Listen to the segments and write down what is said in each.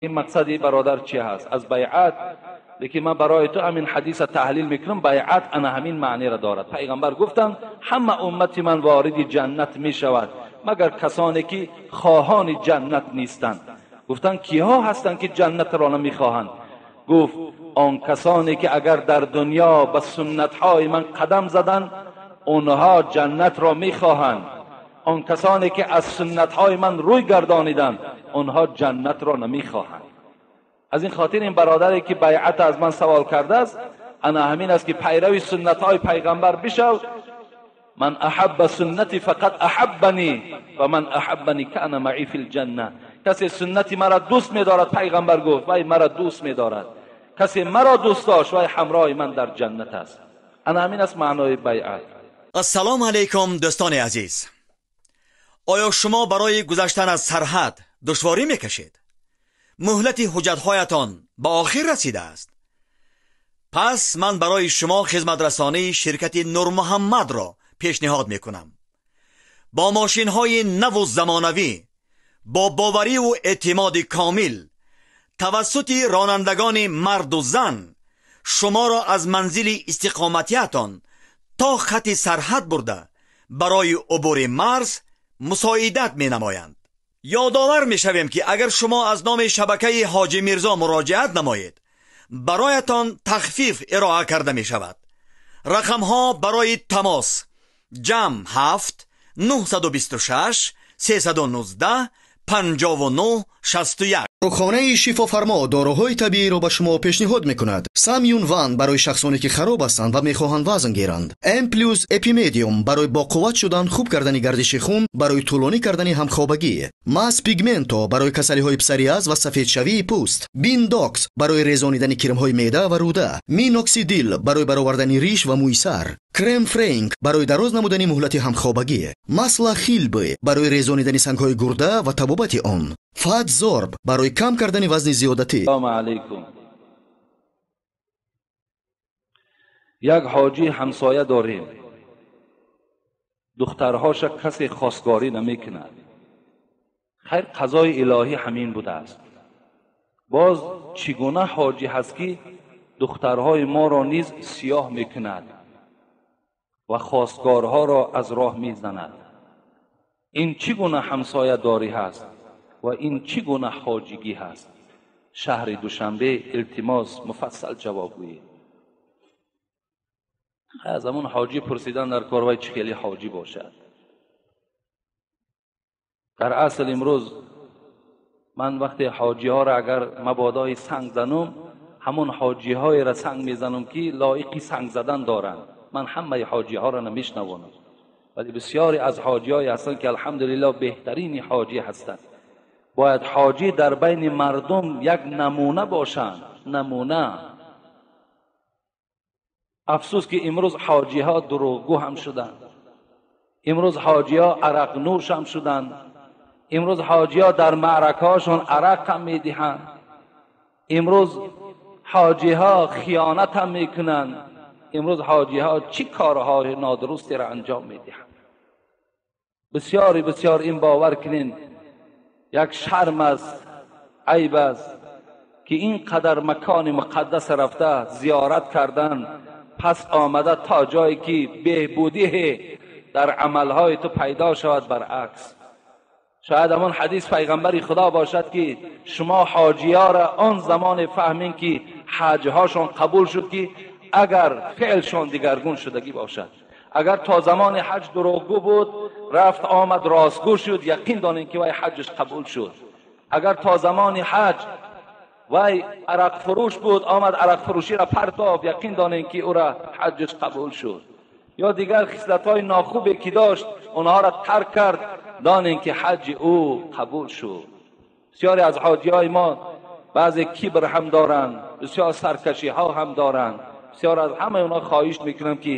Ин мақсади бародар чӣ ҳаст аз байъат? Лекин ман барои ту ҳамин ҳадиса таҳлил мекунам. Байъат ана ҳамин маъниро дорад. Пайғамбар гуфтанд: ҳама уммати ман вориди ҷаннат мешавад, магар касоне ки хоҳони ҷаннат нестанд. Гуфтанд: киҳо ҳастанд ки ҷаннатро намехоҳанд? Гуфт: он касоне ки агар дар дунё ба суннатҳои ман қадам заданд, онҳо ҷаннатро мехоҳанд. Он касоне ки аз суннатҳои ман рӯй гардониданд, онҳо ҷаннатро намехоҳанд. Аз ин хотир ин бародаре ки байъат аз ман савол кардааст, ана ҳамин аст ки пайрави суннатҳои пайғамбар бишав. Ман аҳабба суннати фақад аҳаббани ва ман аҳаббани кана маъи фил ҷанна. Касе суннати маро дӯст медорад, пайғамбар гуфт, вай маро дӯст медорад. Касе маро дӯст дошт, вай ҳамроҳи ман дар ҷаннат аст. Ана ҳамин аст маънои байъат. Ассалому алайкум, дӯстони азиз. Оё шумо барои гузаштан аз сарҳад душворӣ мекашед? Муҳлати ҳуҷҷатҳоятон ба охир расидааст? Пас ман барои шумо хизматрасонии ширкати Нурмуҳаммадро пешниҳод мекунам. Бо мошинҳои наву замонавӣ, бо бовариву эътимоди комил, тавассути ронандагони марду зан шуморо аз манзили истиқоматиятон то хати сарҳад бурда, барои убури марз мусоидат менамоянд. Ёдовар мешавем, ки агар шумо аз номи шабакаи Ҳоҷӣ Мирзо муроҷиат намоед, бароятон тахфиф ироа карда мешавад. Рақамҳо барои тамос: ҷамъ 7 926 319 59 61. Дорухонаи Шифофармо доруҳои табииро ба шумо пешниҳод мекунад. Самюн Ван барои шахсоне ки хароб ҳастанд ва мехоҳанд вазн гиранд. М плюс Эпимедиум барои боқувват шудан, хуб кардани гардиши хун, барои тӯлонӣ кардани ҳамхобагӣ. Мас Пигменто барои касалиҳои псориаз ва сафедшавии пӯст. Биндокс барои резонидани кирмҳои меъда ва рӯда. Миноксидил барои баровардани риш ва мӯи сар. Крем Френк барои дароз намудани муҳлати ҳамхобагӣ. Масла Хилбы барои резонидани сангҳои гурда ва табобати он. Фатзорб барои кам кардани вазни зиёдатӣ. Ассалому алайкум. Як ҳоҷӣ ҳамсоя дорем. Духтарҳоша касе хостгорӣ намекунад. Хайр, қазои илоҳӣ ҳамин будааст. Боз чӣ гуна ҳоҷӣ ҳаст, ки духтарҳои моро низ сиёҳ мекунад ва хостгорҳоро аз роҳ мезанад? Ин чӣ гуна ҳамсоядорӣ ҳаст ва ин чӣ гуна ҳоҷигӣ ҳаст? Шаҳри Душанбе, илтимос, муфассал ҷавоб гӯед. Аз ҳамон ҳоҷӣ пурсидан дар кор, вай чӣ хеле ҳоҷӣ бошад. Дар асл имрӯз ман вақте ҳоҷиҳоро агар мабодои санг занум, ҳамон ҳоҷиҳоеро санг мезанам, ки лоиқи санг задан доранд. Ман ҳамаи ҳоҷиҳоро намешнавонам, вале бисёре аз ҳоҷиҳое ҳастанд, ки алҳамдулиллоҳ беҳтарини ҳоҷӣ ҳастанд. Бояд ҳоҷӣ дар байни мардум як намуна бошанд, намуна. Афсӯс, ки имрӯз ҳоҷиҳо дурӯғгӯ ҳам шуданд, имрӯз ҳоҷиҳо арақнӯш ҳам шуданд, имрӯз ҳоҷиҳо дар маъракаҳошон арақ ҳам медиҳанд, имрӯз ҳоҷиҳо хиёнат ҳам мекунанд, имрӯз ҳоҷиҳо чӣ корҳои нодурустеро анҷом медиҳанд. Бисёре бисёр ин бовар кунین, як шарм аст, айб аст, ки ин қадар макони муқаддас рафта зиёрат кардан, пас омада то ҷое ки беҳбудӣ дар амалҳои ту пайдо шавад, баръакс. Шояд ҳамон ҳадис пайғамбари худо бошад, ки шумо ҳоҷиёро он замоне фаҳмин, ки ҳаҷҳошон қабул шуд, ки агар феълшон дигаргун шудагӣ бошад. Агар то замони ҳаҷ дурӯғгӯ буд, рафт омад ростгӯ шуд, яқин донем, ки вай ҳаҷаш қабул шуд. Агар то замони ҳаҷ вай арақфурӯш буд, омад арақфурӯширо партофт, яқин донем, ки ӯра ҳаҷаш қабул шуд. Ё дигар хислатҳои нохубе ки дошт, онҳоро тарк кард, донем, ки ҳаҷи ӯ қабул шуд. Бисёре аз ҳоҷиҳои мо баъзе кибр ҳам доранд, бисёр саркашиҳо ҳам доранд. Бисёр аз ҳамаи онҳо хоҳиш мекунам, ки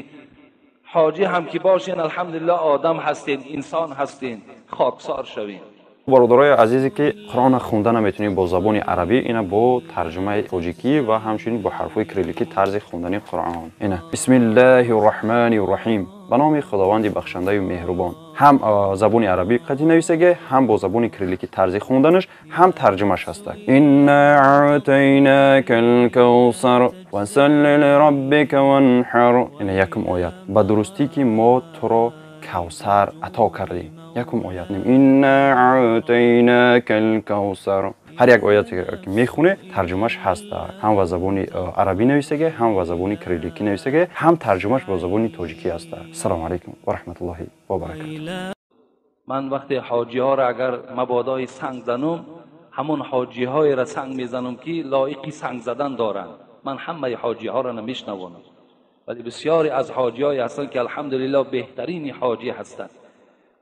ҳоҷӣ ҳам ки бошен, алҳамдулиллоҳ, одам ҳастен, инсон ҳастен, хоксор шавем. Бародарои азизе, ки Қуръонро хонда наметавонед бо забони арабӣ, ина бо тарҷумаи тоҷикӣ ва ҳамчунин бо ҳарфҳои кирилликӣ тарзи хондани Қуръон. Ина: Бисмиллаҳи рраҳмани рраҳим. Ба номи Худованди бахшандаю меҳрубон. Ҳам забони арабӣ қатъи нависаге, ҳам бо забони кирилликӣ тарзи хонданаш, ҳам тарҷумаш ҳаста. Инна аътайнакал кавсар фасалли лираббика ванҳар. Ина якум оят. Ба дурустӣ ки мо туро кавсар ато кардем. Якум оят. Инна аътайнакал кавсар. Ҳар як ояте ки мехоне, тарҷумаш ҳаст. Ҳам ба забони арабӣ нависаге, ҳам ба забони кирилликӣ нависаге, ҳам тарҷумаш бо забони тоҷикӣ ҳаст. Ассалому алайкум ва раҳматуллоҳи ва баракатуҳ. Ман вақте ҳоҷиҳоро агар мабодои санг занум, ҳамон ҳоҷиҳоеро санг мезанам ки лоиқи санг задан доранд. Ман ҳамаи ҳоҷиҳоро намешнавонам, вале бисёре аз ҳоҷиҳое ҳастанд ки алҳамдулиллоҳ беҳтарини ҳоҷӣ ҳастанд.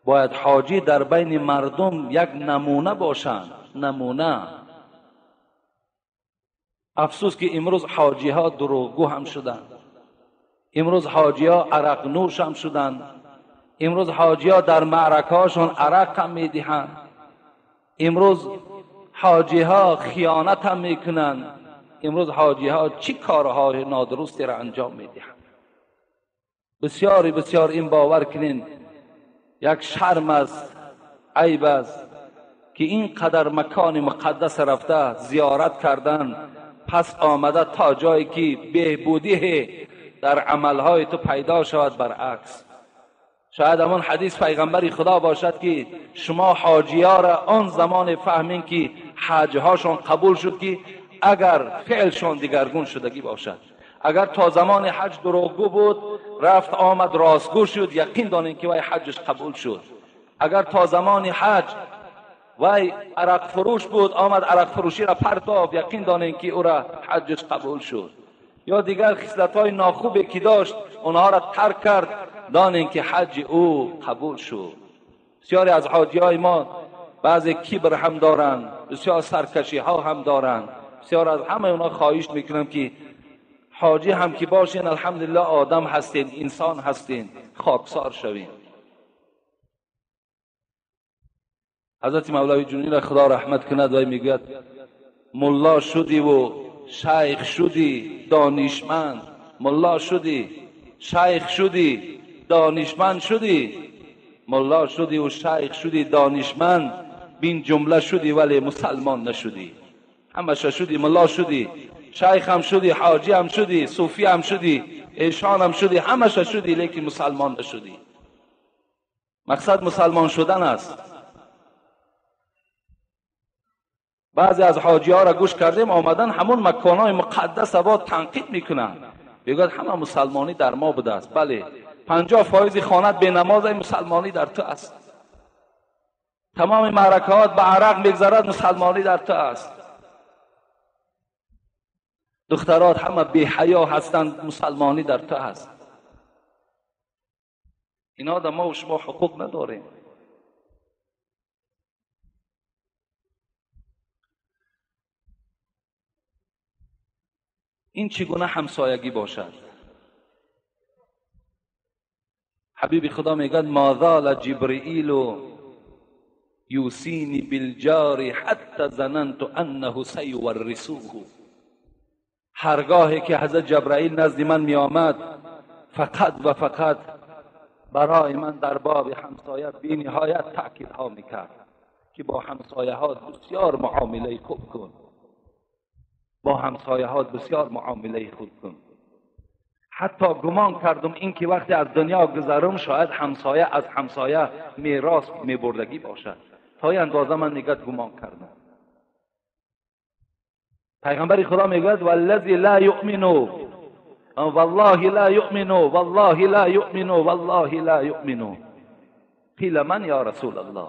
Бояд ҳоҷӣ дар байни мардум як намуна бошанд. Намуна. Афсӯс ки имрӯз ҳоҷиҳо дурӯғгӯ ҳам шуданд. Имрӯз ҳоҷиҳо арақнӯш ҳам шуданд. Имрӯз ҳоҷиҳо дар маъракаҳошон арақ ҳам медиҳанд. Имрӯз ҳоҷиҳо хиёнат ҳам мекунанд. Имрӯз ҳоҷиҳо чӣ корҳои нодурустеро анҷом медиҳанд. бисёре бисёр ин бовар кунین, як шарм аст, айб аст ки ин қадар макони муқаддас рафта зиёрат кардан, пас омада то ҷое ки беҳбудӣ дар амалҳои ту пайдо шавад, баръакс. Шояд ҳамон ҳадис пайғамбари худо бошад ки шумо ҳоҷиёро он замоне фаҳмин ки ҳаҷҳошон қабул шуд, ки агар феълшон дигаргун шудагӣ бошад. Агар то замони ҳаҷ дурӯғгӯ буд, рафт омад ростгӯ шуд, яқин донем ки вай ҳаҷаш қабул шуд. Агар то замони ҳаҷ вай арақфурӯш буд, омад арақфурӯширо партофт, яқин донем ки ӯра ҳаҷаш қабул шуд. Ё дигар хислатҳои нохубе ки дошт, онҳоро тарк кард, донем ки ҳаҷи ӯ қабул шуд. бисёре аз ҳоҷиҳои мо баъзе кибр ҳам доранд, бисёр саркашиҳо ҳам доранд. бисёр аз ҳамаи онҳо хоҳиш мекунам ки ҳоҷӣ ҳам ки бошین, алҳамдулиллоҳ одам ҳастین, инсон ҳастин, хоксор шавین. ҳазрати мавлавӣ ҷунӣ را خدا رحمت کند و میگوید ملا شدی و شیخ شدی دانشمند، ملا شدی شیخ شدی دانشمند شدی، ملا شدی و شیخ شدی دانشمند، بین جمله شدی ولی مسلمان نشدی. همش شدی، ملا شدی، شیخ هم شدی، حاجی هم شدی، صوفی هم شدی، ایشان هم شدی، همش شدی، لیکن مسلمان نشدی. مقصد مسلمان شدن است. بعضی از حاجی ها را گوش کردیم آمدن همون مکانهای مقدس با تنقید میکنن، میگوید همه مسلمانی در ما بوده است. بله، 50% خانت به نماز مسلمانی در تو است. تمام معرکات به عرق میگذرد، مسلمانی در تو است. دخترات همه بی حیا هستند، مسلمانی در تو است. اینا در ما و شما حقوق نداریم. این چگونه همسایگی باشد؟ حبیب خدا میگه ما زال جبرئیل یوصینی بالجار حتی ظننت انه سیورثه. هرگاهی که حضرت جبرئیل نزد من می آمد، فقط و فقط برای من در باب همسایه بی نهایت تأکیدها میکرد که با همسایه ها بسیار معامله خوب کن، با همسایه ها بسیار معامله خوب کن. حتی گمان کردم این که وقتی از دنیا گذرم شاید همسایه از همسایه میراث میبردگی باشد. تا این اندازه من نگاه گمان کردم. پیغمبر خدا میگوید والذی لا یؤمن والله لا یؤمن والله لا یؤمن والله لا یؤمن. قیل من یا رسول الله؟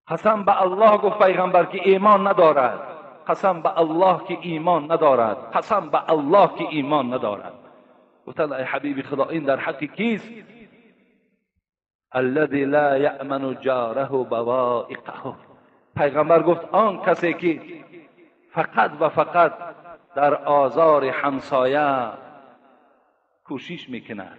قسم به الله گفت پیغمبر که ایمان ندارد، قسم به الله که ایمان ندارد، قسم به الله که ایمان ندارد. گفتند ای حبیب خدا این در حق کیست؟ الذی لا یأمن جاره بوائقه. پیغمبر گفت آن کسی که فقط و فقط در آزار همسایه کوشش میکند.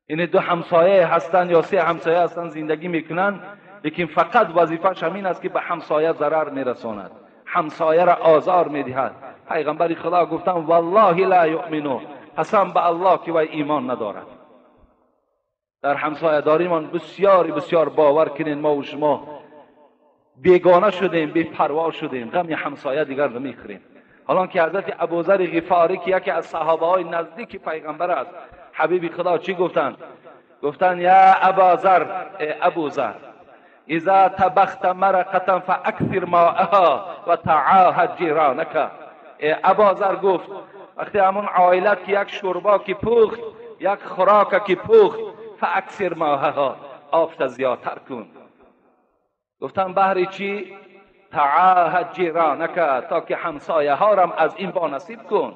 این دو همسایه هستند یا سه همسایه هستند زندگی میکنند، لیکن فقط وظیفه‌اش همین است که به همسایه ضرر میرساند، همسایه را آزار میدهد. پیغمبر خدا گفتند والله لا یؤمن، قسم به الله که وی ایمان ندارد. در همسایه داریمان بسیار بسیار باور کنین ما و شما بیگانه شدیم، بی پروا شدیم، غم همسایه دیگر نمیخوریم. حالا که حضرت ابوذر غفاری که یکی از صحابه های نزدیک پیغمبر است، حبیب خدا چی گفتند؟ گفتند یا اباذر، ابوذر، اذا طبخت مرقة فاکثر ماءها و تعاهد جیرانک. اباذر گفت وقتی همون عائلت که یک شوربا که پخت، یک خوراک که پخت، فاکثر ماءها، آب زیادتر کن. گفتم بهر چی؟ تعاهد جیرانک، تا که همسایه ها رم از این با نصیب کن.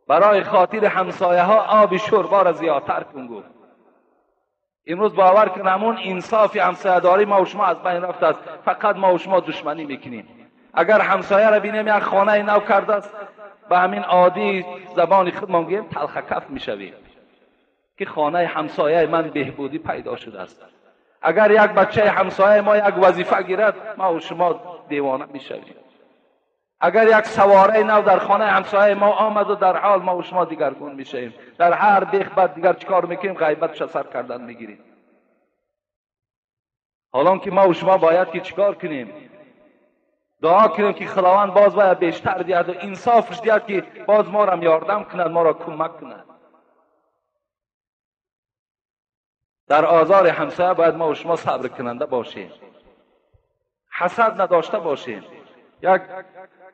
برای خاطر همسایه ها آب شوربا را زیادتر کن. گفت امروز باور کن همون انصاف همسایه داری ما و شما از بین رفته است. فقط ما و شما دشمنی میکنیم. اگر همسایه را بینیم یک خانه نو کرده است، به همین عادی زبان خودمان گوییم تلخ کف میشویم که خانه همسایه من بهبودی پیدا شده است. اگر یک بچه همسایه ما یک وظیفه گیرد، ما و شما دیوانه میشویم. اگر یک سواره نو در خانه همسایه ما آمد و در حال ما و شما دیگرگون میشویم. در هر بیخ بعد دیگر چیکار میکنیم؟ غیبتش سر کردن میگیریم. حالا که ما و شما باید که چیکار کنیم؟ دعا کنیم که خداوند باز باید بیشتر دیاد و انصافش دیاد که باز ما را یاردم کند، ما را کمک کند. در آزار همسایه باید ما و شما صبر کننده باشیم، حسد نداشته باشیم. یک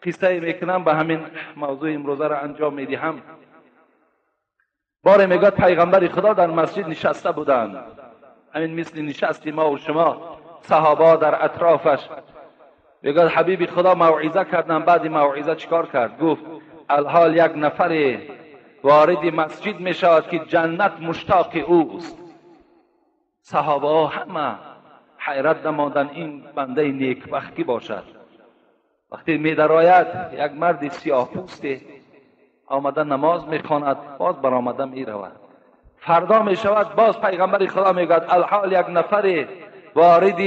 قصه میکنم به همین موضوع امروزه را انجام میدهم. باره میگه پیغمبر خدا در مسجد نشسته بودند، همین مثل نشستی ما و شما، صحابه در اطرافش. میگه حبیب خدا موعظه کردن. بعد موعظه چیکار کرد؟ گفت الحال یک نفر وارد مسجد میشود که جنت مشتاق اوست. صحابه همه حیرت نمادن این بنده نیکبختی باشد. وقتی میدراید یک مرد سیاه پوست آمده نماز میخواند، باز برآمده میرود. فردا میشود باز پیغمبر خدا میگوید الحال یک نفر وارد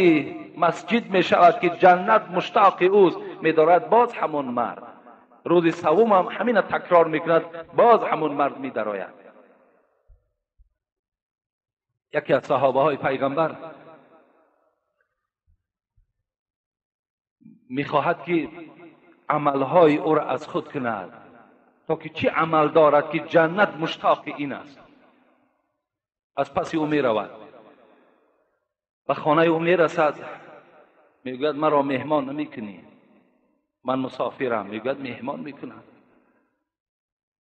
مسجد میشود که جنت مشتاق اوست. میدارد باز همون مرد. روز سوم هم همین تکرار میکند، باز همون مرد میدراید. یکی از صحابه های پیغمبر میخواهد که عملهای او را از خود کند تا که چی عمل دارد که جنت مشتاق این است. از پس او میرود، به خانه او میرسد، میگوید مرا مهمان نمیکنی، من مسافرم. میگوید مهمان میکنم.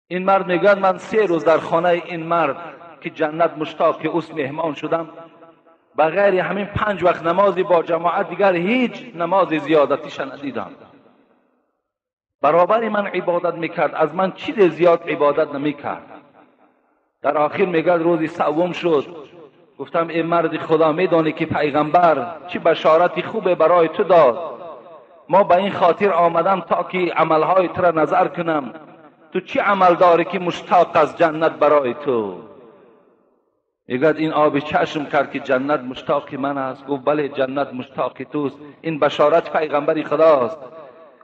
این مرد میگوید من 3 روز در خانه این مرد که جنت مشتاق اوست مهمان شدم، بغیر همین 5 وقت نمازی با جماعت دیگر هیچ نماز زیادتیش ندیدم. برابر من عبادت میکرد، از من چیز زیاد عبادت نمیکرد. در آخر میگه روزی سوم شد، گفتم ای مرد خدا، میدانی که پیغمبر چه بشارت خوبه برای تو داد؟ ما به این خاطر آمدم تا که عملهای تو را نظر کنم. تو چه عمل داری که مشتاق از جنت برای تو؟ میگه این آب چشم کرد که جنت مشتاق من است. گفت بله جنت مشتاق توست، این بشارت پیغمبر خداست.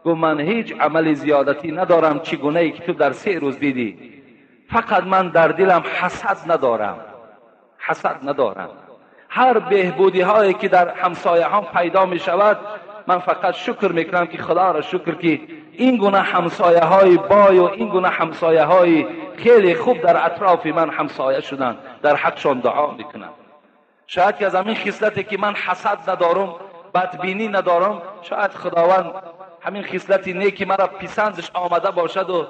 گفت من هیچ عمل زیادتی ندارم چگونه ای که تو در 3 روز دیدی، فقط من در دلم حسد ندارم، حسد ندارم. هر بهبودی هایی که در همسایه هم پیدا می شود من فقط شکر میکنم که خدا را شکر که این گونه همسایه های بای و این گونه همسایه های خیلی خوب در اطراف من همسایه شدن، در حقشان دعا میکنم. شاید که از همین خصلتی که من حسد ندارم، بدبینی ندارم، شاید خداوند همین خصلت نیکی مرا پسندش آمده باشد و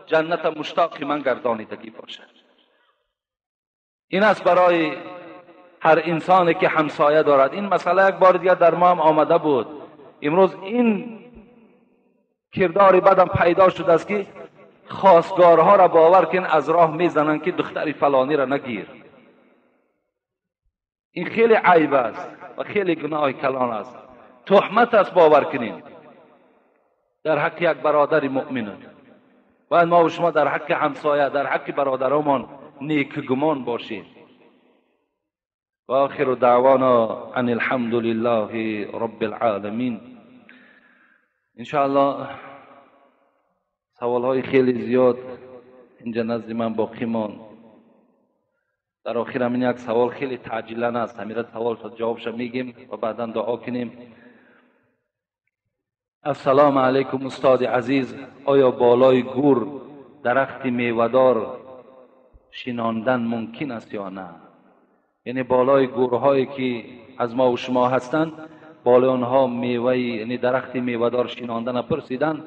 جنت مشتاق من گردانیدگی باشد. این است برای هر انسانی که همسایه دارد. این مسئله یک بار دیگر در ما هم آمده بود. امروز این کردار بدم پیدا شده است که خواستگارها را باور کن از راه میزنند که دختر فلانی را نگیر. این خیلی عیب است و خیلی گناه کلان است، تهمت است. باور کنین در حق یک برادر مؤمن. باید ما و شما در حق همسایه، در حق برادرمان نیک گمان باشیم. و آخر دعوانا ان الحمد لله رب العالمین. انشاءالله سوال های خیلی زیاد اینجا نزد من باقی ماند. در آخر همین یک سوال خیلی تعجیلانه است، همین سوال جوابش میگیم و بعدا دعا کنیم. السلام علیکم استاد عزیز، آیا بالای گور درخت میوه‌دار شناندن ممکن است یا نه؟ یعنی بالای گورهایی که از ما و شما هستند، بالای آنها میوه، یعنی درخت میوه‌دار شناندن پرسیدن.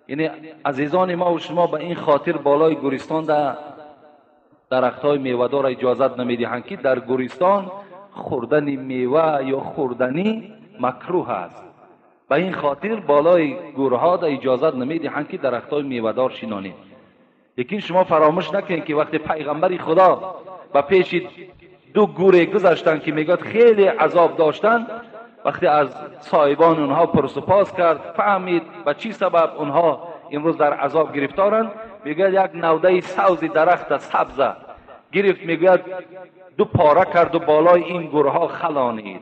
یعنی عزیزان ما و شما به این خاطر بالای گورستان در درخت‌های میوه‌دار اجازت نمیدهند که در گورستان خوردن میوه یا خوردنی مکروه است. به این خاطر بالای گورها در اجازت نمیدهند که درخت‌های میوه‌دار شینانید. لیکن شما فراموش نکنید که وقتی پیغمبر خدا به پیش دو گوره گذشتند که میگوید خیلی عذاب داشتند، وقتی از صاحبان اونها پرس و پاس کرد، فهمید به چی سبب اونها امروز در عذاب گرفتارند. میگوید یک نوده سبز درخت سبز گرفت، میگوید دو پاره کرد و بالای این گورها خلانید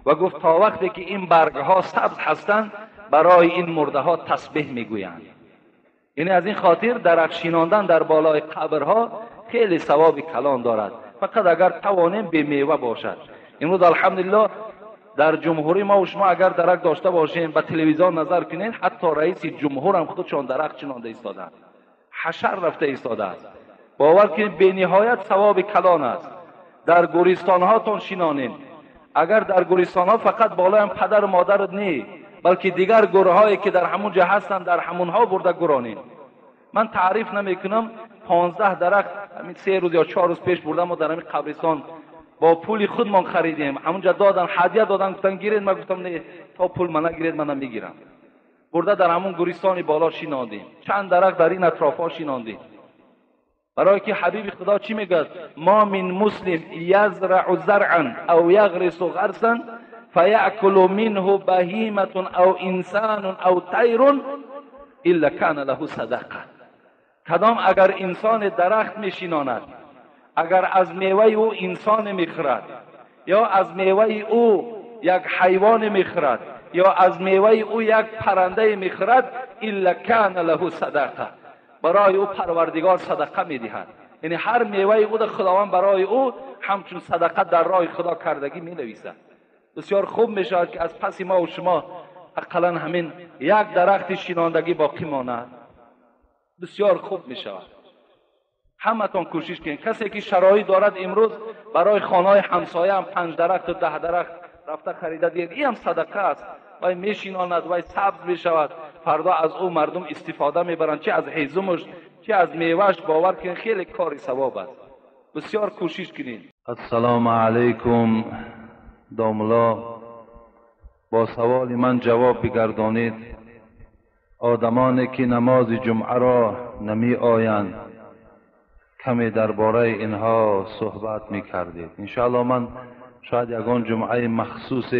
و گفت تا وقتی که این برگها سبز هستند برای این مرده ها تسبیح میگویند. یعنی از این خاطر درخت شیناندن در بالای قبرها خیلی ثواب کلان دارد، فقط اگر توانیم به میوه باشد. امروز الحمدلله در جمهوری ما و شما اگر درخت داشته باشیم، به تلویزیون نظر کنین، حتی رئیس جمهور هم خودشان درخت شینانده ایستادند، حشر رفته ایستاده است. باور کنید به نهایت ثواب کلان است. در گورستان هاتون شینانین. اگر در گورستان ها فقط بالای هم پدر و مادر نی، بلکه دیگر گورهایی که در همون جا هستند در همونها برده گورانین. من تعریف نمیکنم، 15 درخت همین 3 روز یا 4 روز پیش بردم و در همین قبرستان با پول خودمان خریدیم، همونجا دادن، هدیه دادن، گفتن گیرید، من گفتم نه، تا پول من نگیرید من نمیگیرم. برده در همون گورستان بالا شیناندیم، چند درخت در این اطرافها شیناندیم. برای که حبیب خدا چی میگه؟ ما من مسلم یزرع زرعا او یغرس غرسا فیأکل منه بهیمة او انسان او طیر الا کان له صدقه. کدام اگر انسان درخت میشیناند، اگر از میوه او انسان میخورد، یا از میوه او یک حیوان میخورد، یا از میوه او یک پرنده میخورد، الا کان له صدقه، برای او پروردگار صدقه میدهد. یعنی هر میوه او خداوند برای او همچون صدقه در راه خدا کردگی مینویسد. بسیار خوب میشود که از پس ما و شما اقلا همین یک درخت شیناندگی باقی ماند. بسیار خوب میشود. همتان کوشش کنید. کسی که شرایط دارد امروز برای خانه همسایه هم 5 درخت و 10 درخت رفته خریده دید، این هم صدقه است. وای میشیناند، وای سبز میشود، فردا از او مردم استفاده میبرند، چه از هیزمش چه از میوهش. باور کنید خیلی کاری ثواب است. بسیار کوشش کنید. السلام علیکم داملا، با سوال من جواب بگردانید. آدمانی که نماز جمعه را نمی آیند کمی درباره اینها صحبت میکردید. انشاءالله من شاید یگان جمعه مخصوص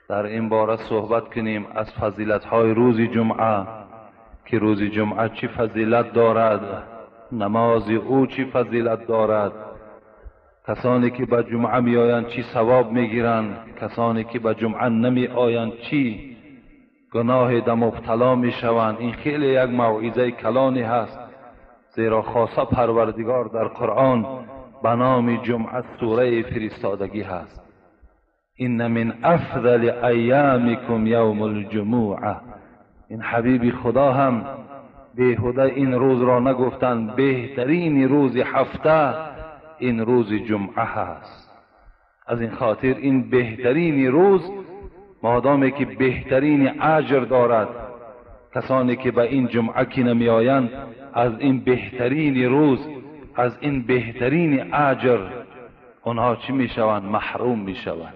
در این باره صحبت کنیم، از فضیلت های روز جمعه، که روز جمعه چی فضیلت دارد، نماز او چی فضیلت دارد، کسانی که به جمعه می آیند چی ثواب میگیرند، کسانی که به جمعه نمی آیند چی گناه در مبتلا می شوند. این خیلی یک موعظه کلانی هست، زیرا خاصه پروردگار در قرآن به نام جمعه سوره فرستادگی هست. این من افضل ایامکم یوم الجمعه. این حبیب خدا هم بیهوده این روز را نگفتند، بهترین روز هفته این روز جمعه هست. از این خاطر این بهترین روز، مادامی که بهترین اجر دارد، کسانی که به این جمعه که نمی آیند از این بهترین روز، از این بهترین اجر آنها چی می شوند؟ محروم می شوند.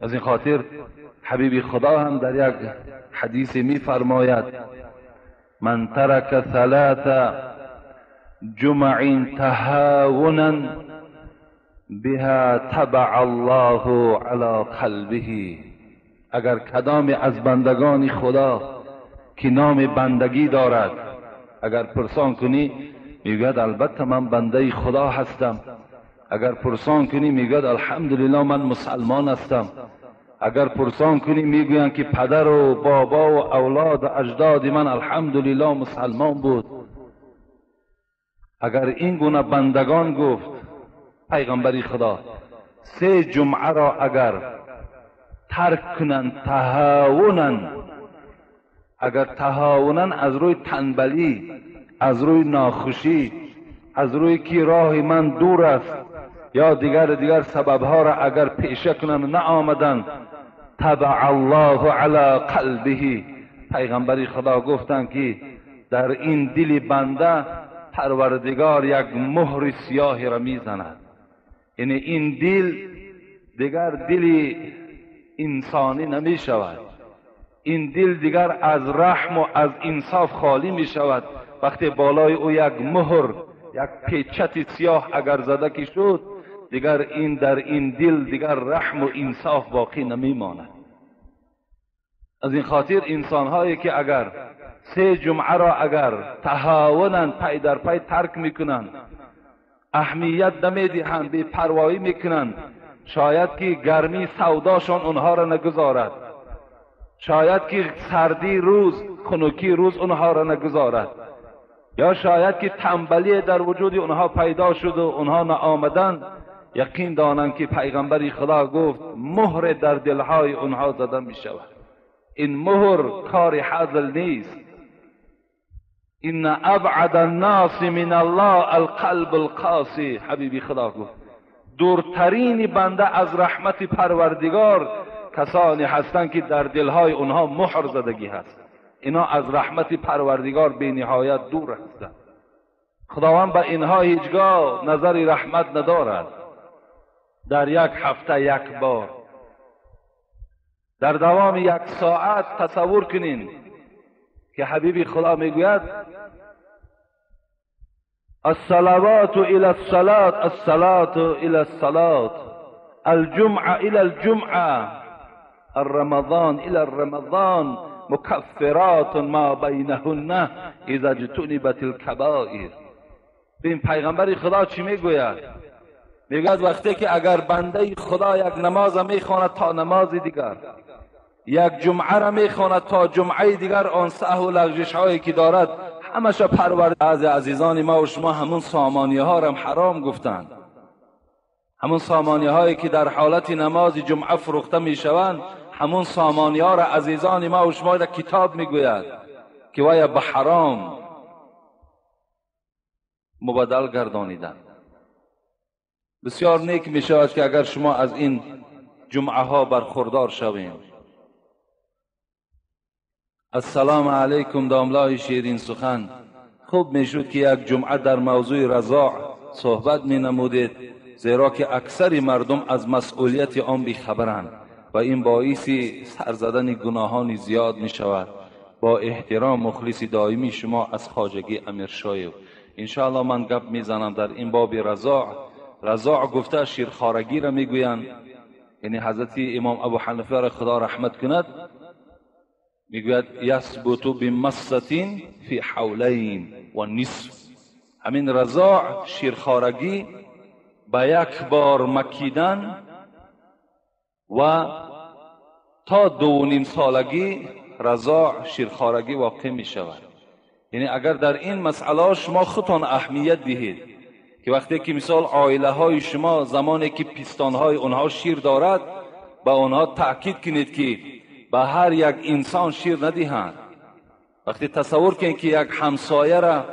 از این خاطر حبیب خدا هم در یک حدیث می فرماید من ترک ثلاث جمع تهاونا بها تبع الله علی قلبه. اگر کدام از بندگان خدا که نام بندگی دارد، اگر پرسان کنی میگوید البته من بنده خدا هستم، اگر پرسان کنی میگوید الحمدلله من مسلمان هستم، اگر پرسان کنی میگویند که پدر و بابا و اولاد و اجداد من الحمدلله مسلمان بود. اگر این گونه بندگان، گفت پیغمبری خدا، 3 جمعه را اگر ترک کنند، تهاونن، اگر تهاونن از روی تنبلی، از روی ناخوشی، از روی که راه من دور است یا دیگر سببها را اگر پیشه کنند نه آمدند، تبع الله علی قلبه، پیغمبری خدا گفتند که در این دل بنده پروردگار یک مهر سیاهی را میزند. یعنی این دل دیگر دل انسانی نمی شود، این دل دیگر از رحم و از انصاف خالی می شود. وقتی بالای او یک مهر، یک پیچت سیاه اگر زده که شد، دیگر این در این دل دیگر رحم و انصاف باقی نمی ماند. از این خاطر انسانهایی که اگر 3 جمعه را اگر تهاونند، پی در پی ترک میکنند، اهمیت نمیدهند، بی پروایی میکنند، شاید که گرمی سوداشان اونها را نگذارد، شاید که سردی روز، خنکی روز اونها را نگذارد، یا شاید که تنبلی در وجود اونها پیدا شد و اونها نآمدند، یقین دانند که پیغمبر خدا گفت مهر در دلهای اونها زده می شود. این مهر کار حزل نیست. ان ابعد الناس من الله القلب القاسی، حبیبی خدا گفت دورترین بنده از رحمت پروردگار کسانی هستند که در دلهای اونها مهر زدگی هست. اینا از رحمت پروردگار بی نهایت دور هستند. خداوند به اینها هیچگاه نظر رحمت ندارد. در یک هفته یک بار، در دوام یک ساعت تصور کنین که حبیبی خدا میگوید الصلوات الى الصلاة، الصلاة الى الصلاة، الجمعه الى الجمعه، الرمضان الى الرمضان، مکفرات ما بینهن اذا اجتنبت الکبائر. این پیغمبر خدا چی میگوید؟ میگوید وقتی که اگر بنده خدا یک نماز میخواند تا نماز دیگر، یک جمعه را میخواند تا جمعه دیگر، آن سهو و لغزش هایی که دارد همش پرورد. بعضی عزیزان ما و شما همون سامانی ها را حرام گفتند، همون سامانی هایی که در حالت نماز جمعه فروخته میشوند، همون سامانی ها را عزیزان ما و شما در کتاب میگوید که وای به حرام مبدل گردانیدند. بسیار نیک می شود که اگر شما از این جمعه ها برخوردار شویم. السلام علیکم داملای شیرین سخن. خوب می شد که یک جمعه در موضوع رضاع صحبت می نمودید، زیرا که اکثر مردم از مسئولیت آن بیخبرند و این باعث سر زدن گناهان زیاد می شود. با احترام مخلص دائمی شما از خواجگی امیرشایو. انشاءالله من گپ میزنم در این باب رضاع. رضاع گفته شیرخوارگی را میگویند، یعنی حضرت امام ابو حنیفه را خدا رحمت کند میگوید یثبت بمصة فی حولین و نصف. همین رضاع شیرخوارگی با یک بار مکیدن و تا 2.5 سالگی رضاع شیرخوارگی واقع می شود. یعنی اگر در این مسئله شما خودتان اهمیت دهید که وقتی که مثال عائله های شما زمانی که پستان های اونها شیر دارد، به اونها تاکید کنید که به هر یک انسان شیر ندهند. وقتی تصور کنید که یک همسایه را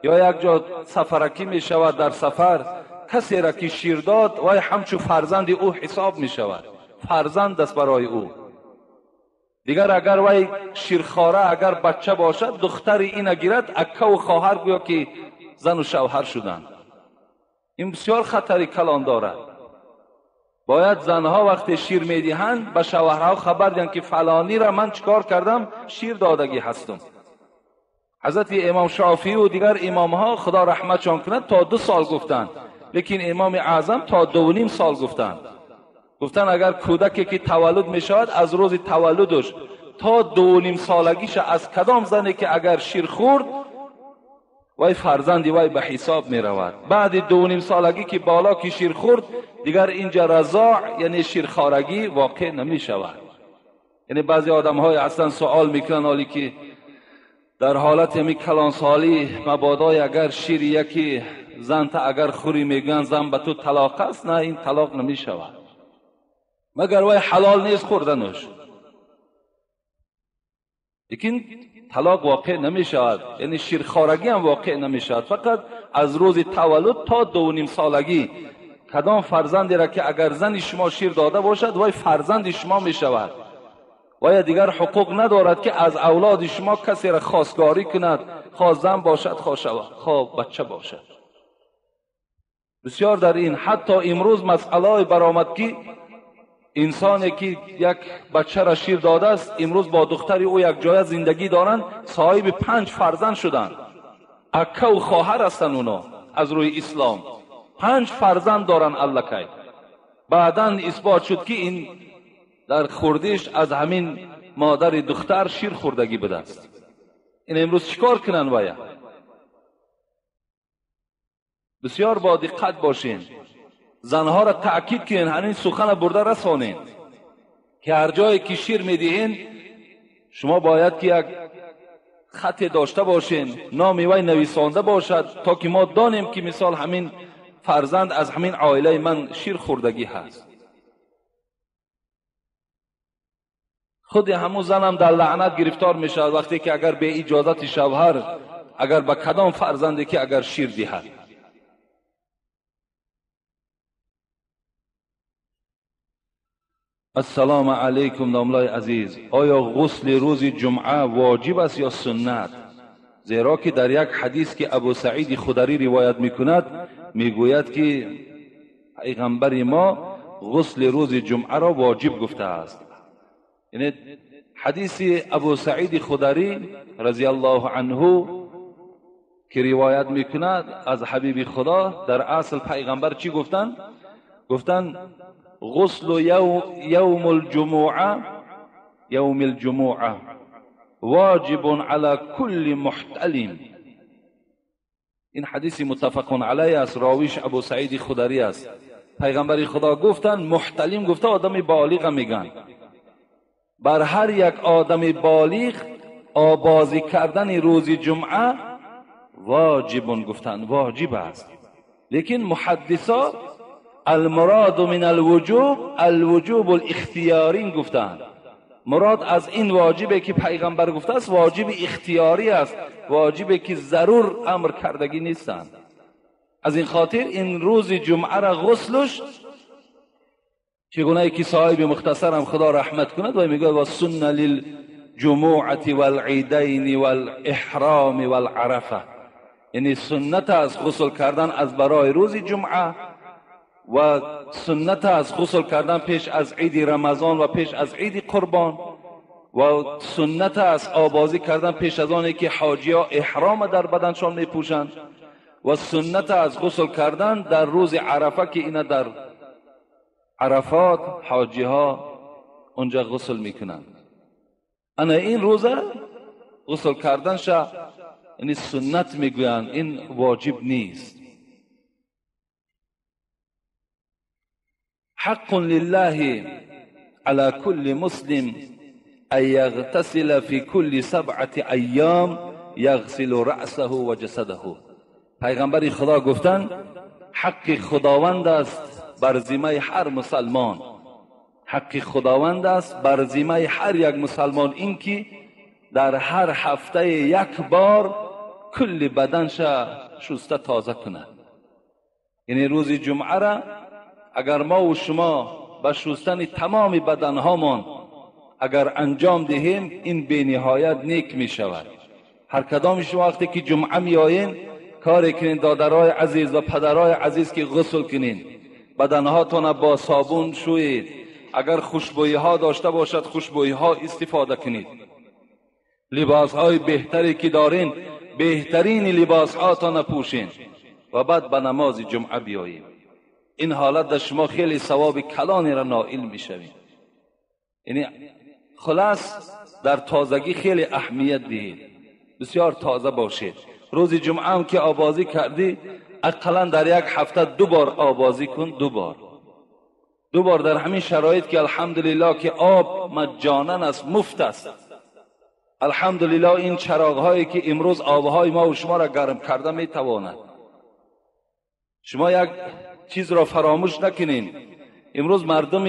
یا یک جا سفرکی می شود، در سفر کسی را که شیر داد وای همچو فرزند او حساب می شود، فرزند است برای او. دیگر اگر وای شیرخواره اگر بچه باشد، دختر این گیرد، اکه و خواهر گویا که زن و شوهر شدند. این بسیار خطری کلان دارد. باید زنها وقتی شیر میدهند به شوهرها خبر دهند که فلانی را من چیکار کردم، شیر دادگی هستم. حضرت امام شافعی و دیگر امامها خدا رحمتشان کند تا 2 سال گفتند، لیکن امام اعظم تا 2.5 سال گفتند. گفتن اگر کودکی که تولد می شود از روز تولدش تا 2.5 سالگیش از کدام زنی که اگر شیر خورد وای فرزندی وای به حساب می رود. بعد 2.5 سالگی که بالا که شیر خورد دیگر اینجا رضاع یعنی شیرخوارگی واقع نمی شود. یعنی بعضی آدم های اصلا سوال میکنن حالی که در حالت همی کلانسالی مبادای اگر شیر یکی زن تا اگر خوری میگن زن به تو طلاق است، نه این طلاق نمیشود، مگر وای حلال نیست خوردنش، لیکن طلاق واقع نمیشود، یعنی شیرخوارگی هم واقع نمیشود. فقط از روز تولد تا 2.5 سالگی کدام فرزندی را که اگر زن شما شیر داده باشد وای فرزند شما میشود، وای دیگر حقوق ندارد که از اولاد شما کسی را خواستگاری کند، خواه زن باشد خواه شود خواه بچه باشد. بسیار در این حتی امروز مسئله برآمد که انسانی که یک بچه را شیر داده است امروز با دختر او یک جای زندگی دارند، صاحب 5 فرزند شدند، اکه و خواهر هستند اونا از روی اسلام، 5 فرزند دارند الکی. بعدا اثبات شد که این در خوردیش از همین مادر دختر شیر خوردگی بوده است. این امروز چیکار کنن باید؟ بسیار با دقت باشین، زنها را تأکید کنین، همین سخن برده رسانین که هر جایی که شیر میدهین شما باید که یک خط داشته باشین، نامی وی نویسانده باشد تا که ما دانیم که مثال همین فرزند از همین عائله من شیر خوردگی هست. خود همون زنم در لعنت گرفتار میشود وقتی که اگر به اجازت شوهر اگر به کدام فرزندی که اگر شیر دهد. السلام علیکم داملای عزیز، آیا غسل روز جمعه واجب است یا سنت؟ زیرا که در یک حدیث که ابو سعید خدری روایت میکند میگوید که پیغمبر ما غسل روز جمعه را واجب گفته است. یعنی حدیث ابو سعید خدری رضی الله عنه که روایت میکند از حبیب خدا، در اصل پیغمبر چی گفتن؟ گفتن غسل یوم الجمعه، یوم الجمعه واجب على كل محتلم. این حدیث متفق علیه است، راویش ابو سعید خدری است. پیغمبر خدا گفتن محتلم گفته آدم بالغ میگن، بر هر یک آدم بالغ آبازی کردن روز جمعه واجب گفتن، واجب است. لیکن محدثا المراد من الوجوب الوجوب الاختیاری گفتند. مراد از این واجبه که پیغمبر گفته است واجب اختیاری است، واجبه که ضرور امر کردگی نیستند. از این خاطر این روز جمعه را غسلش چگونه که صاحب مختصرم خدا رحمت کند و میگوید و سنه للجمعة والعیدین والاحرام والعرفه، یعنی سنت از غسل کردن از برای روز جمعه و سنت از غسل کردن پیش از عید رمضان و پیش از عید قربان و سنت از آبازی کردن پیش از آنی که حاجی ها احرام در بدنشان میپوشند و سنت از غسل کردن در روز عرفه که اینا در عرفات حاجی ها اونجا غسل میکنند. انا این روزه غسل کردن شا یعنی سنت میگویند، این واجب نیست. حق لله على كل مسلم أن يغتسل في كل 7 أيام يغسل رأسه وجسده. پیغمبر خدا گفتن حق خداوند است بر ذمه هر مسلمان، حق خداوند است بر ذمه هر یک مسلمان اینکه در هر هفته یک بار کل بدنش شسته تازه کند. یعنی روز جمعه را اگر ما و شما به شستن تمام بدنهامان اگر انجام دهیم این به نهایت نیک می شود. هر کدام شما وقتی که جمعه می آیین کاری کنین دادرای عزیز و پدرای عزیز که غسل کنین، بدنهاتان با صابون شویید، اگر خوشبویی ها داشته باشد خوشبویی ها استفاده کنید، لباس های بهتری که دارین بهترین لباس هاتان پوشین و بعد به نماز جمعه بیایید. این حالت در شما خیلی ثواب کلانی را نائل میشوید. یعنی خلاص در تازگی خیلی اهمیت دهید، بسیار تازه باشید. روز جمعه هم که آبازی کردی اقلا در یک هفته 2 بار آبازی کن، 2 بار در همین شرایط که الحمدلله که آب مجانا است، مفت است، الحمدلله این چراغ‌هایی که امروز آب‌های ما و شما را گرم کرده میتواند. شما یک چیز را فراموش نکنین، امروز مردم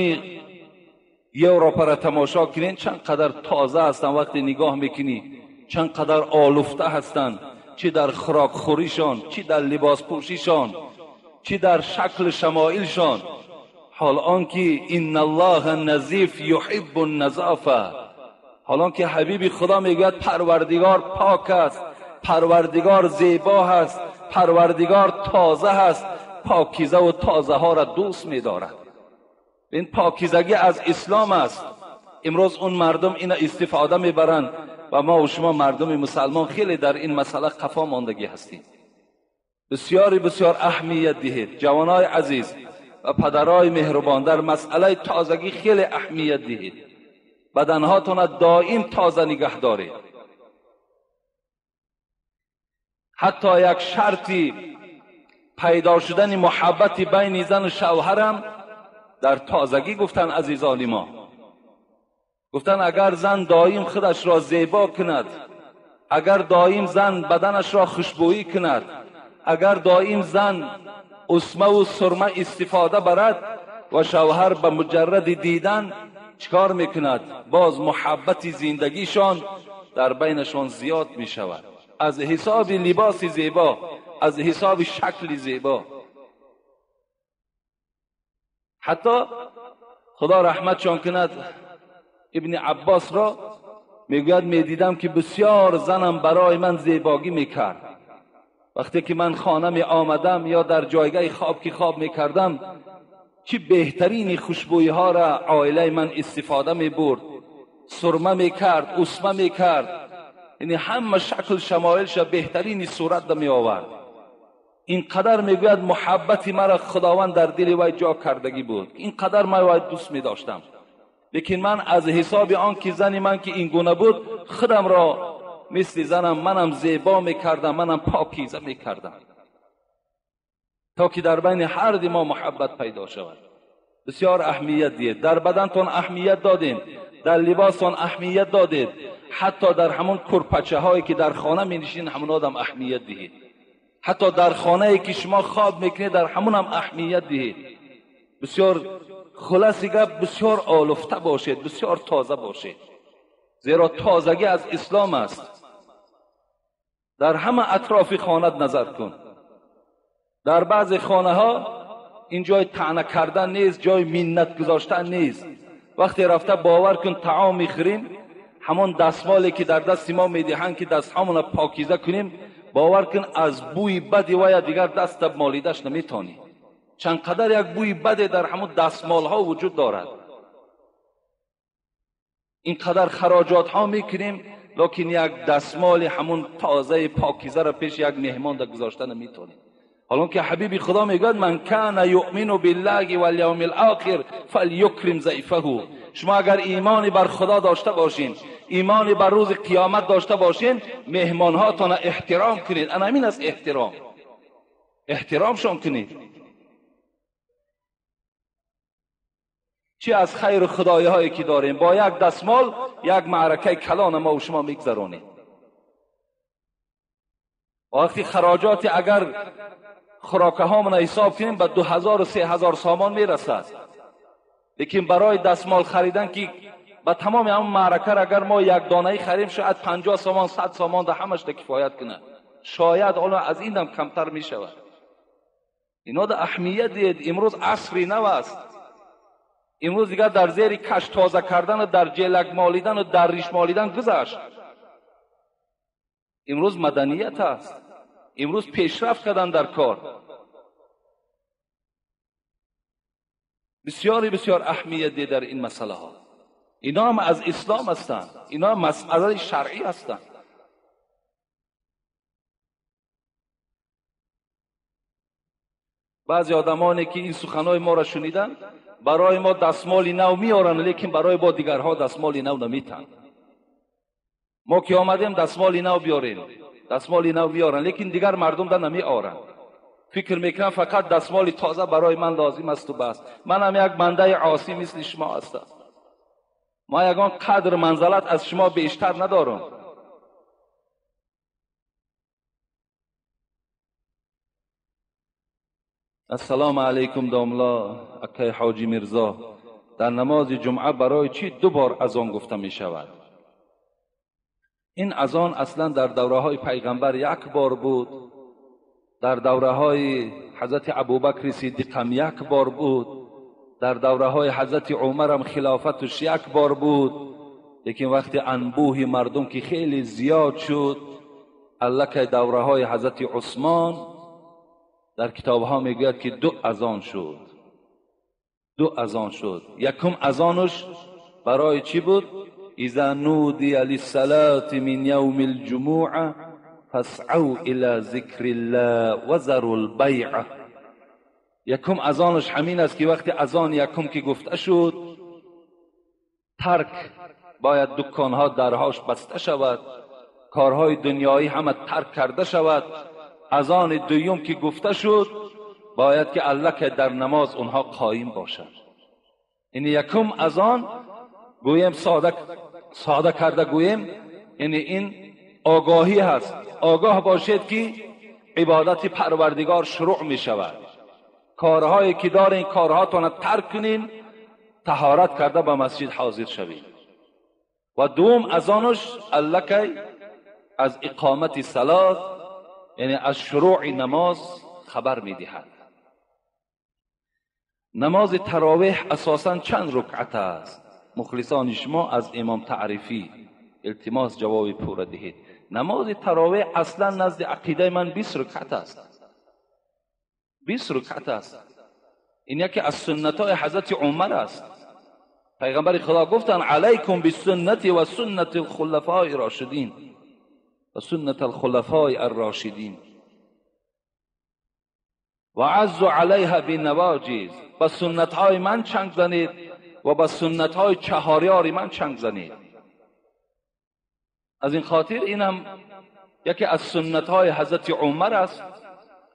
یوروپا را تماشا کنین چند قدر تازه هستند، وقتی نگاه میکنی چند قدر آلفته هستند، چی در خوراک خوریشان، چی در لباس پوشیشان، چی در شکل شمایلشان. حال آنکه ان الله نظیف یحب النظافه، حال آنکه حبیب خدا میگوید پروردگار پاک است، پروردگار زیبا هست، پروردگار تازه هست، پاکیزه و تازه ها را دوست می‌دارد. این پاکیزگی از اسلام است. امروز اون مردم این استفاده میبرند و ما و شما مردم مسلمان خیلی در این مسئله قفا ماندگی هستیم. بسیاری بسیار اهمیت دهید جوانای عزیز و پدرای مهربان، در مسئله تازگی خیلی اهمیت دهید. بدنهاتون دائم تازه نگه دارید. حتی یک شرطی پیدا شدن محبت بین زن و شوهرم در تازگی گفتن عزیزان ما، گفتن اگر زن دائم خودش را زیبا کند، اگر دائم زن بدنش را خوشبویی کند، اگر دائم زن اسمه و سرمه استفاده برد و شوهر به مجرد دیدن چکار میکند، باز محبت زندگیشان در بینشان زیاد میشود، از حساب لباس زیبا، از حساب شکل زیبا. حتی خدا رحمتشان کند ابن عباس را میگوید میدیدم که بسیار زنم برای من زیباگی میکرد. وقتی که من خانه می آمدم یا در جایگاه خواب که خواب میکردم، چه بهترین خوشبویی ها را عائله من استفاده میبرد، سرمه میکرد، اسمه میکرد، یعنی همه شکل شمایلش بهترین صورت می آورد. اینقدر میگوید محبت مرا خداوند در دل وی جا کردگی بود، اینقدر من وی دوست میداشتم. لیکن من از حساب آن که زن من که این گونه بود، خودم را مثل زنم منم زیبا میکردم، منم پاکیزه میکردم، تا که در بین هر دو ما محبت پیدا شود. بسیار اهمیت دید، در بدنتون اهمیت دادین، در لباستون اهمیت دادید، حتی در همون کرپچه هایی که در خانه می نشین همون آدم اهمیت دهید، حتی در خانه که شما خواب میکنید در همون هم اهمیت دهید. بسیار خلاص گپ، بسیار آلفته باشید، بسیار تازه باشید، زیرا تازگی از اسلام است. در همه اطراف خانه نظر کن، در بعض خانه ها این جای طعنه کردن نیست، جای منت گذاشتن نیست. وقتی رفته باور کن طعام میخوریم، همون دستمالی که در دست ما میدهند که دستهامون پاکیزه کنیم، باور کن از بوی بدی و دیگر دست مالیدش نمیتونی. چند قدر یک بوی بد در همون دستمال ها وجود دارد. اینقدر خراجات ها میکنیم، لیکن یک دستمال همون تازه پاکیزه را پیش یک مهمان در گذاشتن نمیتونیم. حالا که حبیب خدا میگوید من کان یؤمن بالله والیوم الاخر فلیکرم ضیفه. شما اگر ایمانی بر خدا داشته باشین، ایمانی بر روز قیامت داشته باشین، مهمانهاتان احترام کنید. انا همین است احترام، احترامشان کنید. چی از خیر خدایی هایی که داریم، با یک دستمال یک معرکه کلان ما و شما میگذرانیم. وقتی خراجات اگر خوراکه هامون حساب کنیم به 2000 و 3000 سامان میرسد، لیکن برای دستمال خریدن که به تمام هم معرکه را اگر ما یک دانه خریم شاید 50 سامان 100 سامان ده همش ده کفایت کنه، شاید حالا از این هم کمتر میشود. اینا ده اهمیت دید. امروز عصری نو است، امروز دیگر در زیر کش تازه کردن و در جلک مالیدن و در ریش مالیدن گذشت. امروز مدنیت است، امروز پیشرفت کردن در کار. بسیاری بسیار اهمیت ده در این مسئله ها. اینا هم از اسلام هستند، اینا هم مسئله شرعی هستند. بعضی آدمانی که این سخنهای ما را شنیدن برای ما دستمال نو میارن، لیکن برای با دیگرها دستمال نو نمیتن. ما که آمدیم دستمال نو بیاریم، دستمال نو بیارن، لیکن دیگر مردم در نمی آرن. فکر میکنم فقط دستمال تازه برای من لازم است و بس. من هم یک بنده عاصی مثل شما هستم، ما یگان قدر منزلت از شما بیشتر ندارم. Ассалому алайкум домла акай Ҳоҷи Мирзо, дар намози ҷумъа барои чӣ ду бор азон гуфта мешавад? Ин азон аслан дар давраҳои пайғамбар як бор буд, дар давраҳои ҳазрати Абубакри Сиддиқ ҳам як бор буд, дар давраҳои ҳазрати Умар ҳам хилофаташ як бор буд. Лекин вақти анбӯҳи мардум ки хеле зиёд шуд, аллакай давраҳои ҳазрати Усмон дар китобҳо мегӯяд ки ду азон шуд. Ду азон шуд. Якум азонаш барои чӣ буд? Иза нудия лиссалати мин явми лҷумуа фасъав ила зикрилла ва зару лбайъа. Якум азонаш ҳамин аст ки вақти азон якум ки гуфта шуд, тарк бояд дуконҳо дарҳош баста шавад, корҳои дунёӣ ҳама тарк карда шавад. Азони дуюм ки гуфта шуд, бояд ки аллакай дар намоз онҳо қоим бошанд. Ин якум азон гӯем, сода карда гӯем, яъне ин огоҳӣ ҳаст. Огоҳ бошед ки ибодати Парвардигор шурӯъ мешавад. Корҳое ки дорин, корҳотонро тарк кунин, таҳорат карда ба масҷид ҳозир шавед. Ва дуюм азонаш аллакай аз иқомати салот, яъне аз шурӯъи намоз хабар медиҳад. Намози таровеҳ асосан чанд рукъат аст? Мухлисони шумо аз имом Таърифӣ илтимос ҷавоби пурра диҳед. Намози таровеҳ аслан назди ақидаи ман 20 рукъат аст. 20 рукъат аст. Ин яке аз суннатҳои ҳазрати Умар аст. Пайғамбари Худо гуфтанд: алайкум бисуннати ва суннати алхулафои рошидин ва суннати алхулафои аррошидин ва аззу алайҳа бинавоҷиз. Ба суннатҳои ман чанг занед ва ба суннатҳои чаҳорёри ман чанг занед. Аз ин хотир инам яке аз суннатҳои ҳазрати Умар аст.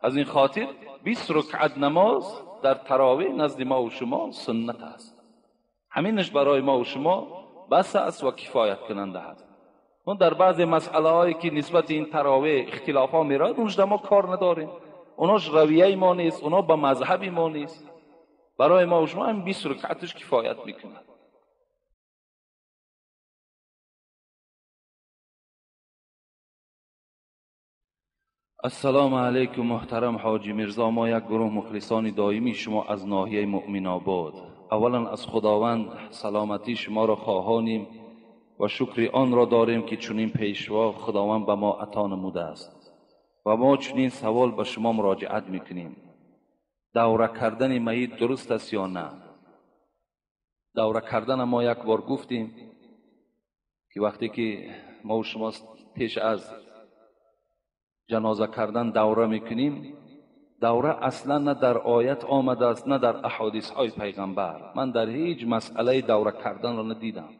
Аз ин хотир 20 рукъат намоз дар таровеҳ назди мо ва шумо суннат аст. Ҳаминаш барои мо ва шумо бас аст ва кифоят кунанда аст. Он дар баъзе масъалаҳое ки нисбати ин таровеҳ ихтилофҳо меравад, онаш мо кор надорем. Онош равияи мо нест, оно ба мазҳаби мо нест. Барои мо ва шумо ҳам 20 рукъаташ кифоят мекунад. Ассалому алайкум муҳтарам Ҳоҷи Мирзо, мо як гурӯҳ мухлисони доимии шумо аз ноҳияи Муъминобод. Аввалан аз Худованд саломатии шуморо хоҳонем ва шукри онро дорем ки чунин пешво Худованд ба мо ато намудааст. Ва мо чунин савол ба шумо муроҷиат мекунем: давра кардани майит дуруст аст ё на? Давра кардана мо як бор гуфтем ки вақте ки мо ва шумо пеш аз ҷаноза кардан давра мекунем, давра аслан на дар оят омадааст, на дар аҳодисҳои пайғамбар. Ман дар ҳеҷ масъалаи давра карданро надидам,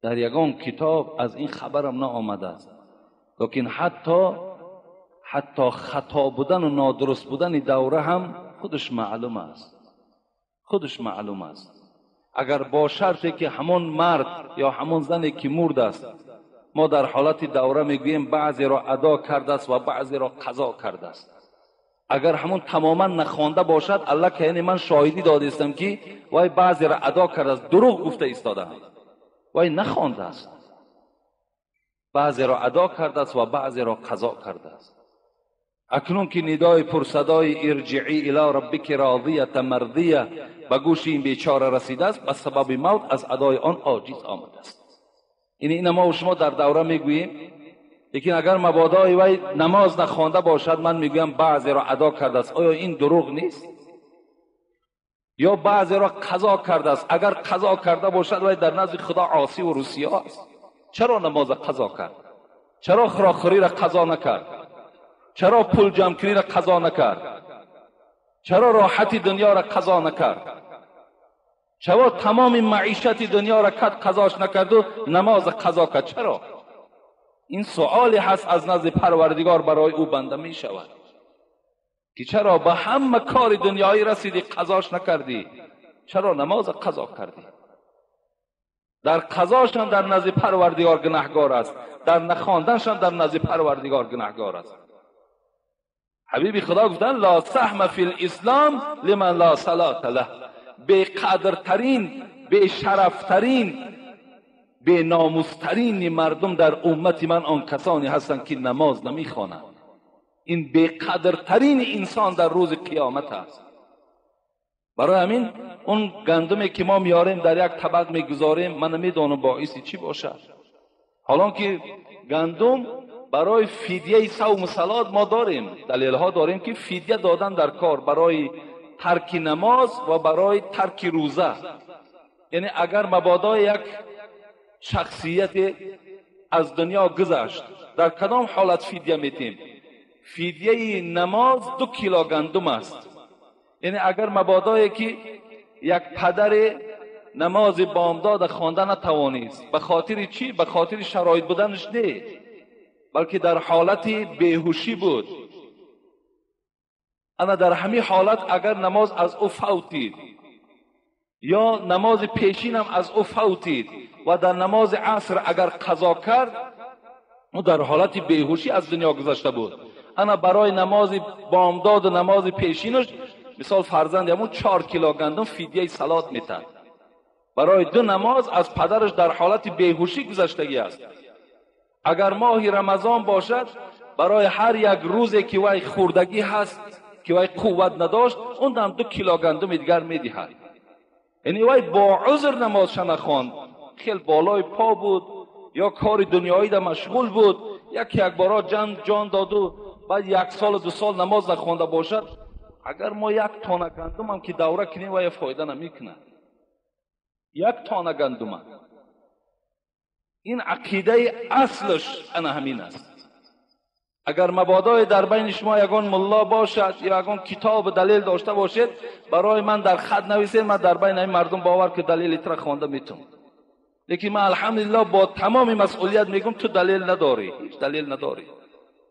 дар ягон китоб аз ин хабарам наомадааст. Лекин ҳатто хато будан ва нодуруст будани давра ҳам худаш маълум аст. Худаш маълум аст. Агар бо шарте ки ҳамон мард ё ҳамон зане ки мурд аст, мо дар ҳолати давра мегӯем баъзеро адо кардааст ва баъзеро қазо кардааст. Агар ҳамон тамоман нахонда бошад, аллакай яъне ман шоҳидӣ додистам ки вай баъзеро адо кардааст, дурӯғ гуфта истодаам, вай нахондааст. Баъзеро адо кардааст ва баъзеро қазо кардааст. Акнун ки нидои пурсадои ирҷиӣ ило раббики розията мардия ба гӯши ин бечора расидааст, ба сабаби мавт аз адои он оҷиз омадааст. Ин мо ва шумо дар давра мегӯем, лекин агар мабодои вай намоз нахонда бошад, ман мегӯям баъзеро адо кардааст. Оё ин дурӯғ нест? Ё баъзеро қазо кардааст? Агар қазо карда бошад, вай дар назди Худо осӣ ва русиё аст. Чаро намоза қазо кард? Чаро хӯрокхӯриро қазо накард? Чаро пул ҷамъкуниро қазо накард? Чаро роҳати дунёро қазо накард? Чаро тамоми маишати дунёро кад қазош накарду намоз қазо кард? Чаро? Ин суоле ҳаст аз назди Парвардигор барои ӯ банда мешавад ки чаро ба ҳама кори дунёӣ расидӣ, қазош накардӣ, чаро намоз қазо кардӣ? Дар қазошам дар назди Парвардигор гунаҳгор аст, дар нахонданшам дар назди Парвардигор гунаҳгор аст. حبیبی خدا گفتن لا سهم فی الاسلام لمن لا صلاة له. بی‌قدرترین، بی‌شرفترین، بی‌ناموسترین مردم در امت من آن کسانی هستند که نماز نمیخوانند. این بی‌قدرترین انسان در روز قیامت است. برای همین اون گندمی که ما میاریم در یک طبق میگذاریم، من نمیدانم باعث چی باشد. حالا که گندم برای فدیه صوم و صلات ما داریم، دلیل ها داریم که فدیه دادن در کار برای ترک نماز و برای ترک روزه. یعنی اگر مبادا یک شخصیت از دنیا گذشت، در کدام حالت فدیه میتیم؟ فدیه نماز 2 کیلو گندم است. یعنی اگر مبادایی که یک پدر نماز بامداد خوانده نتوانست، به خاطر چی؟ به خاطر شرایط بودنش نه، بلکه در حالت بیهوشی بود. انا در همین حالت اگر نماز از او فوتید یا نماز پیشین هم از او فوتید و در نماز عصر اگر قضا کرد، او در حالت بیهوشی از دنیا گذشته بود. انا برای نماز بامداد و نماز پیشینش مثال فرزند همون 4 کیلو گندم فدیه صلات میتد. برای 2 نماز از پدرش در حالت بیهوشی گذشتگی است. اگر ماه رمضان باشد، برای هر یک روزی که وی خوردگی هست که وی قوت نداشت، اون هم 2 کیلو گندم دیگر میدهد. یعنی وی با عذر نمازش نخواند، خیلی بالای پا بود یا کار دنیایی در مشغول بود، یک بارا جان داد و بعد 1 سال 2 سال نماز نخوانده باشد، اگر ما 1 تانه گندم هم که دوره کنیم وی فایده نمیکنه. 1 تانه گندم. این عقیده اصلش انا همین است. اگر مبادای در بین شما یگان ملا باشد یا یگان کتاب دلیل داشته باشید، برای من در خط نویسید، من در بین این مردم باور که دلیل تر خوانده میتونم. لیکن من الحمدلله با تمام مسئولیت میگم تو دلیل نداری، هیچ دلیل نداری،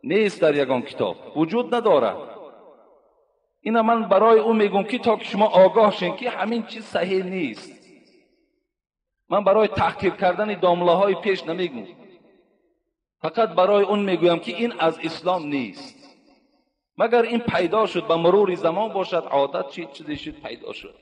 نیست در یگان کتاب، وجود نداره. اینا من برای او میگم که تا که شما آگاه شین که همین چیز صحیح نیست. من برای تحقیر کردن داملاهای پیش نمیگم، فقط برای اون میگویم که این از اسلام نیست. مگر این پیدا شد به مرور زمان باشد، عادت چیزی شد پیدا شد.